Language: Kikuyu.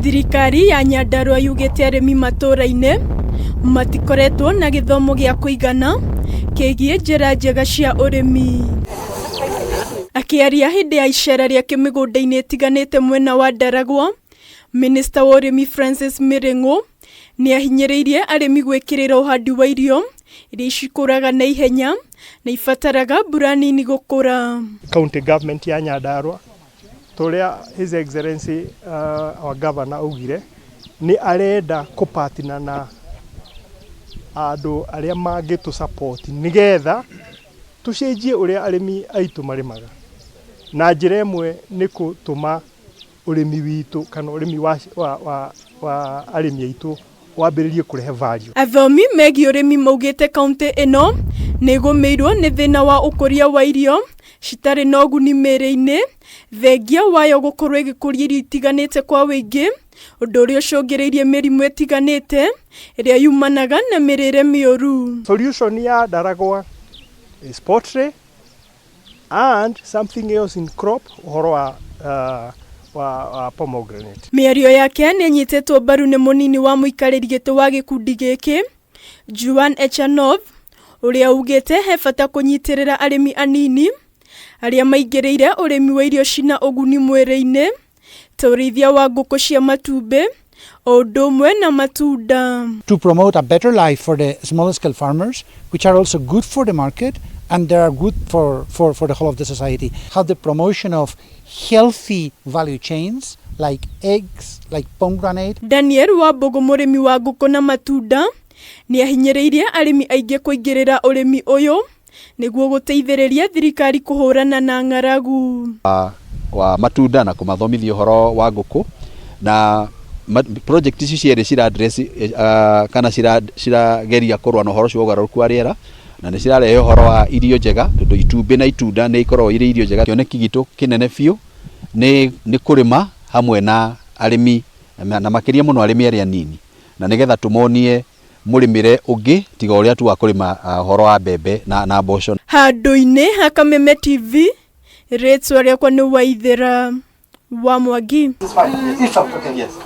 Thirikari ya Nyandarua yugĩte arĩmi matũra-inĩ matikoretwo na gĩthomo gĩa kũigana kĩgiĩ njĩra njega cia ũrĩmi. Akĩaria hĩndĩ ya icera rĩake mĩgũnda-inĩ ĩtiganĩte mwena wa Ndaragwa, Minista wa ũrĩmi Francis Mĩrĩng'ũ nĩ ahinyĩrĩirie arĩmi gwĩkĩrĩra ũhandi wa irio iria cikũraga na ihenya na ibataraga mbura nini gũkũra. County government ya Nyandarua toria His Excellency our governor augire nĩ arenda kũpartner na andũ arĩa mangĩtũ support nĩgetha tũcenjie ũrĩa arĩmi aitũ marĩmaga. Na njĩra ĩmwe nĩ gũtũma ũrĩmi witũ kana ũrĩmi wa arĩmi aitũ wambĩrĩrie kũrehe value. Athomi megiĩ ũrĩmi maugĩte kaunti ĩno nĩ ĩgũmĩirwo nĩ thĩna wa ũkũria wa irio citarĩ na ũguni mĩĩrĩ-inĩ, thengia wayo gũkorwo ĩgĩkũria irio itiganĩte kwa wũingĩ, ũndũ ũrĩa ũcũngĩrĩirie mĩrimũ ĩtiganĩte ĩrĩa yumanaga na mĩrĩre mĩũru. Solution ya Ndaragwa is poultry and something else in crop, ũhoro wa pomegranate. Mĩario yake nĩ ĩnyitĩtwo mbaru nĩ mũnini wa mũikarĩri gĩtĩ wa gĩkundi gĩkĩ Juan Echanov, ũrĩa ugĩte he bata kũnyitĩrĩra arĩmi anini arĩa maingĩrĩire ũrĩmi wa irio cina ũguni mwĩrĩ-inĩ ta ũrĩithia wa ngũkũ cia matumbĩ o ũndũ ũmwe na matunda. To promote a better life for the small scale farmers, which are also good for the market and they are good for the whole of the society. How the promotion of healthy value chains like eggs, like pomegranate. Daniel Wambũgũ, mũrĩmi wa ngũkũ na matunda, nĩ ahinyĩrĩirie arĩmi aingĩ kũingĩrĩra ũrĩmi ũyũ nĩguo gũteithĩrĩria thirikari kũhũrana na ng'aragu. Wa matunda na kũmathomithia ũhoro wa ngũkũ na project ici cierĩ cira address kana cirageria kũrũa na ũhoro ũcio wa ũgarũrũku wa rĩera, na nĩ cirarehe ũhoro wa irio njega, tondũ itumbĩ na itunda nĩ ikoragwo irĩ irio njega. Kĩoneki gitũ kĩnene biũ nĩ kũrĩma hamwe na arĩmi, na makĩria mũno arĩmi arĩa anini, na nĩgetha tũmonie mũrĩmĩre ũngĩ tiga ũrĩa tu wa kũrĩma ũhoro wa mbembe na mboco. Handũ-inĩ ha Kameme TV, rĩtwa rĩakwa nĩ Waithĩra wa Mwangi.